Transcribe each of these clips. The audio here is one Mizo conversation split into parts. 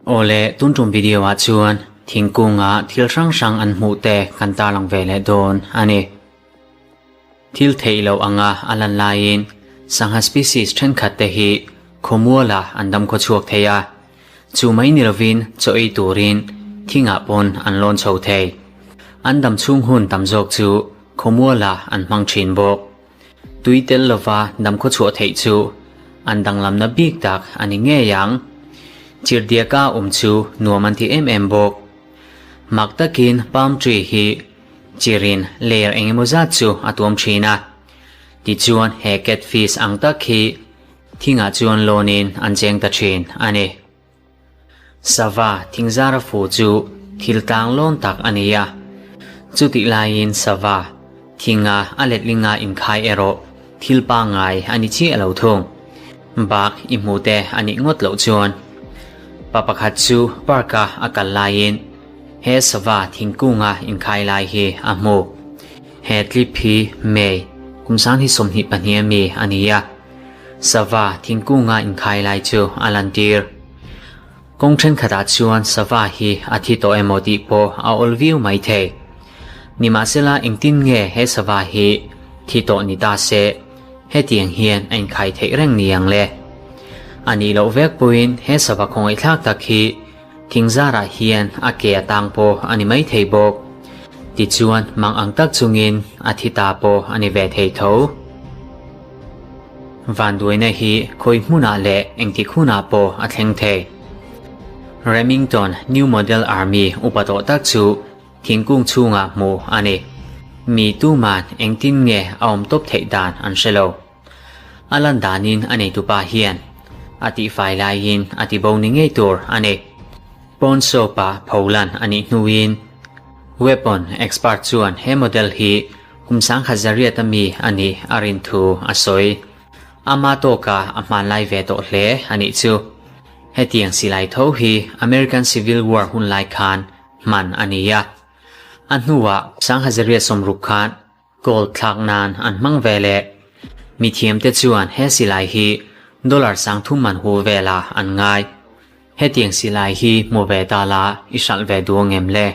Awle, tun tum video ah chuan thingkunga thil hrang hrang an hmuh te kan tarlang ve leh dawn a ni. Thil theih loh anga a lan laiin sangha species thenkhat te hi khawmualah an dam khawchhuak thei a, chu mai ni lovin chaw ei turin thingah pawn an lawn chho thei. An dam chhung hun tam zawk chu khawmualah an hmang thin bawk. Tui tel lova dam khawchhuah theih chu an danglamna bik tak a ni ngei ang. Chirhdiaka awm chu nuam an ti em em bawk. Mak takin palm tree hi Chirin layer engemaw zat chu a tuam thin a, tichuan he catfish ang tak hi thingah chuan lawnin an cheng ta thin a ni. Sava thingzara fu chu thil tlang lawn tak a ni a, chutih laiin sava thinga a letlinga inkhai erawh thil pangngai a ni chiah lo thung. Bak i hmu te a nih ngawt loh chuan pa pakhat chu park-a a kal laiin He sava thingkunga inkhai lai hi a hmu. He tlip hi May kum sang hi 22 a mi a ni a. Sava thingkunga inkhai lai chu a lantir. Kawng thenkhatah chuan sava hi a thi tawh emaw tih pawh a awl viau mai thei. Nimahsela engtin nge he sava hi thi tawh ni ta se hetiang hian a inkhai theih reng ni ang le? A nih loh vek pawhin he sava khawngaihthlak tak hi Thingzarah hian a ke a tang pawh a ni mai thei bawk. Tichuan mang ang tak chungin a thi ta pawh a ni ve thei tho. Vanduaina hi khawi hmunah leh engtik hunah pawh a thleng thei. Remington New Model Army upa tawh tak chu thingkung chhungah hmuh a ni. Mi tuman engtin nge a awm tawp theih dan an hre lo. A lan danin a neitupa hian a tihfai laiin a tibo ni ngei tur a ni. Pawn shop-a pholan a nih hnuin weapon expert chuan he model hi kum 10,000 a mi a nih a rin thu a sawi. Ama tawka a hmanlai ve tawh hle a nih chu. Hetiang silai tho hi American Civil War hunlai khan hman a ni a. A hnuah 1060 khan Gold thlak nan an hmang ve leh. Mithiamte chuan he silai hi dollar 3000 man hu velah an ngai. Hetiang silai hi hmu ve ta la i hralh ve duh ang em le?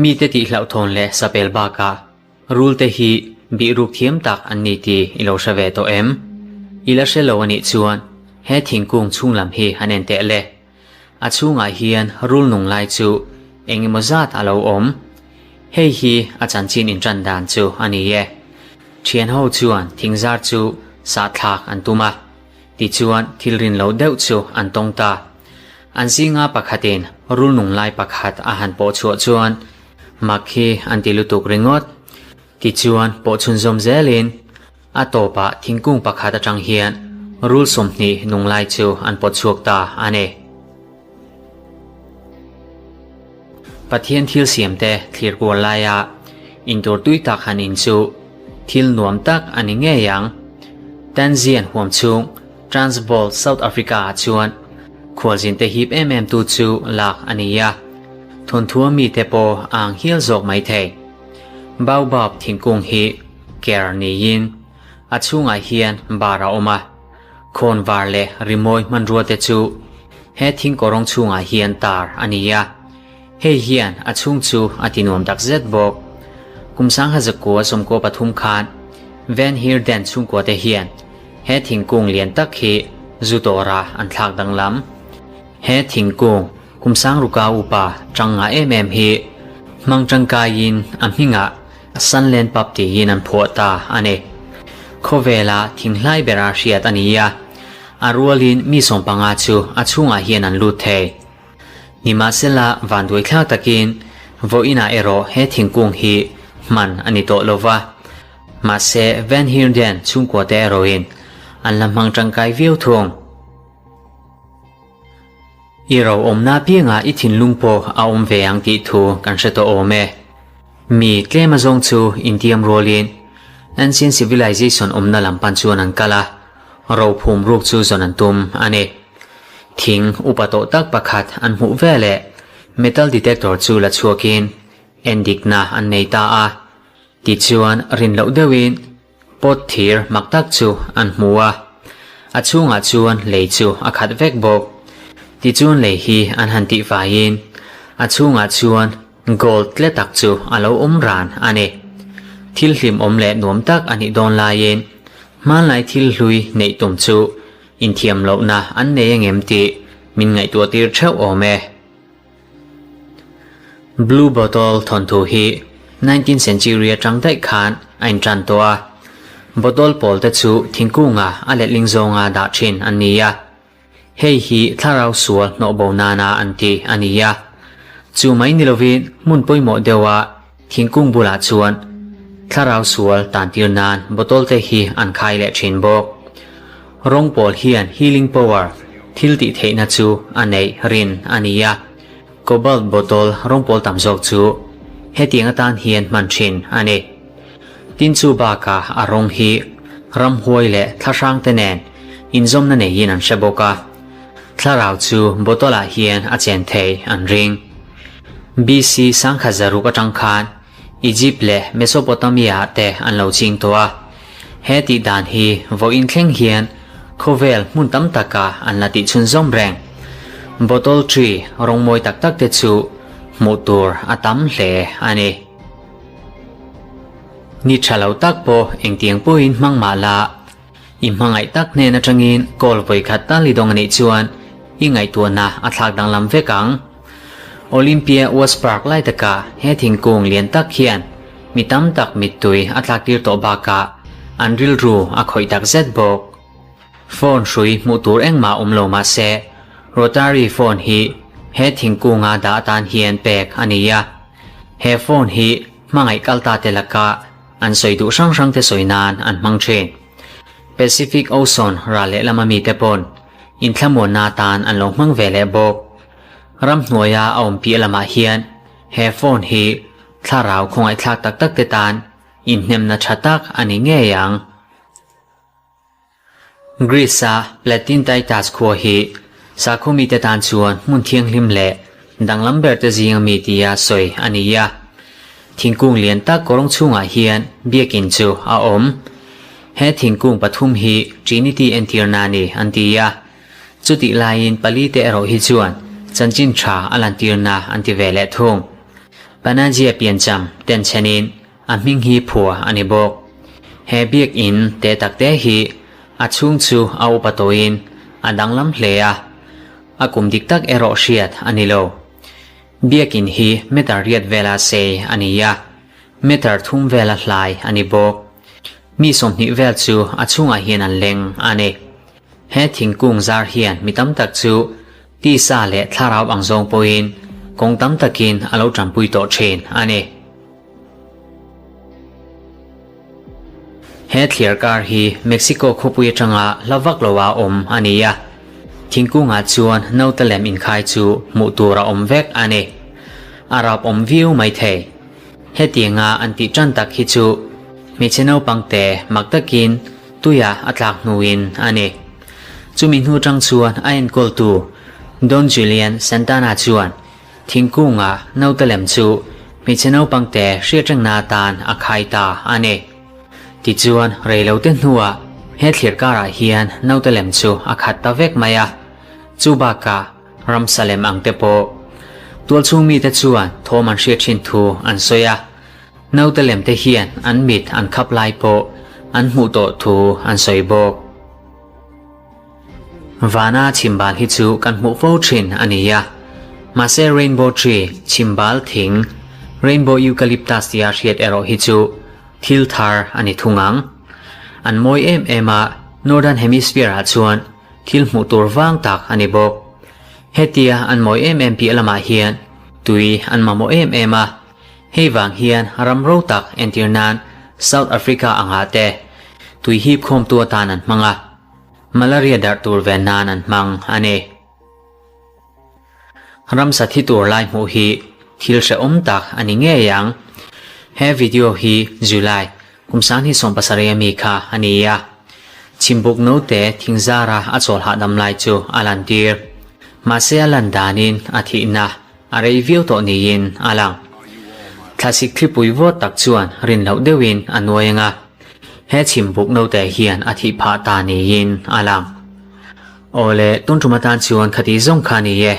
Mite tih hlauhthawn leh sapel bakah rul te hi bihruk thiam tak an ni tih i lo hre ve tawh em? I la hre lo a nih chuan he thingkung chhung lam hi han en teh le. A chhungah hian rul nung lai chu eng emaw zat a lo awm. Hei hi a chanchin inṭan dan chu a ni e. Ṭhianho chuan thingzar chu sahthlak an tum a, tichuan thil rin lo deuh chu an tawng ta. An zinga pakhatin rul nung lai pakhat a han pawh chhuah chuan mak hi an ti lutuk ringawt. Tichuan pawh chhunzawm zelin A tawpah thingkung pakhat atang hian rul 20 nung lai chu an pawt chhuak ta a ni. Pathian thil siamte thlir kual laia intur tui tak han in chu thil nuam tak a ni ngei ang. Tanzian huam chhung Transvaal, South Africa ah chuan khualzinte hip em em tu chu lak a ni a, thawnthu a mite pawh a ang hial zawk mai thei. Baobab thingkung hi ker niin a chhungah hian bar a awm a, khawn var leh rimawi hmanrua te chu he thingkawrawng chhungah hian tar a ni a, hei hian a chhung chu a ti nuam tak zet bawk. Kum 1993 khan Van Heerden chhungkua te hian he thingkung lian tak hi zu dawrah an thlak danglam. He thingkung kum 6000 upa tang ngah em em hi hmang tangkaiin a hmingah Sunland Pub tiin an phuah ta a ni. Khawvela thinghlai bera hriat a ni a, a rualin mi 15 chu a chhungah hian an lut thei. Nimahsela vanduaithlak takin vawiinah erawh he thingkung hi hman a ni tawh lova, mahse Van Heerden chhungkuate erawhin an la hmang tangkai viau thung. I ro awmna piangah i thinlung pawh a awm ve ang tih thu kan hre tawh awm e. Mi tlem azawng chu intiam rualin ancient civilization awmna lam pan chuan an kal a, ro phum ruk chu zawn an tum a ni. Thing upa tawh tak pakhat an hmuh veleh metal detector chu la chhuakin endikna an nei ta a, tichuan rin loh deuhin. Pot thir mak tak chu an hmu a, a chhungah chuan lei chu a khat vek bawk. Tichuan lei hi an han tih vaiin a chhungah chuan gold tle tak chu a lo awm ran a ni. Thil hlimawm leh nuam tak a nih dawn laiin hmanlai thil hlui neih tum chu inthiam lohna an nei angem tih min ngaihtuah tir theuh awm e. Blue Bottle thawnthu hi 19th century atang daih khan a intan tawh a, bottle pawl te chu thingkunga a letling zawnga dah thin an ni a, hei hi thlarau sual hnawh bo nana an ti a ni a. Chu mai ni lovin hmun pawimawh deuha thingkung bulah chuan thlarau sual tan tir nan bottle te hi an khai leh thin bawk. Rawng pawl hian healing power, thil tih theihna chu a neih rin a ni a, cobalt bottle rawng pawl tam zawk chu hetiang atan hian hman thin a ni. Tin chu bakah a rawng hi ramhuai leh thlahrang te nen inzawmna neiin an hre bawk a, thlarau chu bottle ah hian a chen thei an ring. BC 1600 atang khan Egypt leh Mesopotamia ah te an lo ching tawh a. He tih dan hi vawiin thleng hian khawvel hmun tam takah an la tih chhunzawm reng. Bottle tree rawng mawi tak tak te chu hmuh tur a tam hle a ni. Ni tha lo tak pawh engtiang pawhin hmang mah la, i hmangaih tak hnen atangin call vawikhat tal i dawng a nih chuan i ngaihtuahna a thlak danglam vek ang. Olympia West Park lai takah he thingkung lian tak hian mi tam tak mittui a tlaktir tawh bakah an rilru a khawih tak zet bawk. Phone hrui hmuh tur engmah awm lo mah se rotary phone hi he thingkunga dah atan hian pek a ni a. He phone hi hmangaih kal ta te laka an sawi duh hrang hrang te sawi nan an hmang thin. Pacific Ocean ral lehlama mite pawn inthlamuanna atan an lo hmang ve leh bawk. Ramhnuaia a awm piah lamah hian he phone hi thlarau khawngaihthlak tak tak te tan inhnemna tha tak a ni ngei ang. Greece-a Platin Titus khua hi sakhaw mite tan chuan hmun thianghlim leh danglam ber te zinga mi tia sawi a ni a. Thingkung lian tak kawrawng chhungah hian biakin chu a awm. He thingkung pathum hi Trinity entirna a ni an ti a. Chutih laiin palite erawh hi chuan chanchin tha a lantirna an ti ve leh thung. Panagia piancham ten chhenin a hming hi phua a ni bawk. He biakinn te tak te hi a chhung chu a upa tawhin a danglam hle a, a kum dik tak erawh hriat a ni lo. Biakinn hi meter riat vela sei a ni a, meter thum vela hlai a ni bawk. Mi 20 vel chu a chhungah hian an leng a ni. He thingkung zar hian mi tam tak chu tisa leh thlarau ang zawng pawhin kawng tam takin a lo tanpui tawh thin a ni. He thliar kar hi Mexico khawpui atanga hla vak loa awm a ni a, thingkungah chuan naute lem inkhai chu hmuh tur a awm vek a ni. A rap awm viau mai thei. Hetianga an tih tan tak hi chu hmeichhe naupang te mak takin Tuia a tlak hnuin a ni. Chumi hnu tang chuan a enkawltu Don Julian Santana chuan thingkunga naute lem chu hmeichhe naupangte hriatrengna atan a khai ta a ni. Tichuan reilote hnuah he thlir karah hian naute lem chu a khat ta vek mai a, chu bakah ramsa lem ang te pawh tualchhung mite chuan thawm an hriat thin thu an sawi a. Naute lem te hian an mit an khap lai pawh an hmuh tawh thu an sawi bawk. Vana chhimbal hi chu kan hmuh fo thin a ni a, mahse rainbow tree, chhimbal thing, rainbow eucalyptus tia hriat erawh hi chu thil thar a ni thung ang. An mawi em em a, Northern Hemisphere ah chuan thil hmuh tur vang tak a ni bawk. Hetia an mawi em em piah lamah hian tui an mamawh em em a, Hei vang hian ram ro tak entir nan South Africa angah te tui hip khawmtu atan an hmang a, malaria darh tur ve nan an hmang a ni. Ramsa thi tur lai hmuh hi thil hrehawm tak a ni ngei ang. He video hi July kum 2017 ami kha a ni a, Chhimbuk naute thingzara a chawl hahdam lai chu a lantir. Mahse a lan danin a thihna A rei viau tawh niin a lang. Thlasik thlipui vawt tak chuan rin loh deuhin a nuai ang a. he chhimbuk naute hian a thih phah ta niin a lang. Awle, tun tum atan chuan khati zawng kha ni e.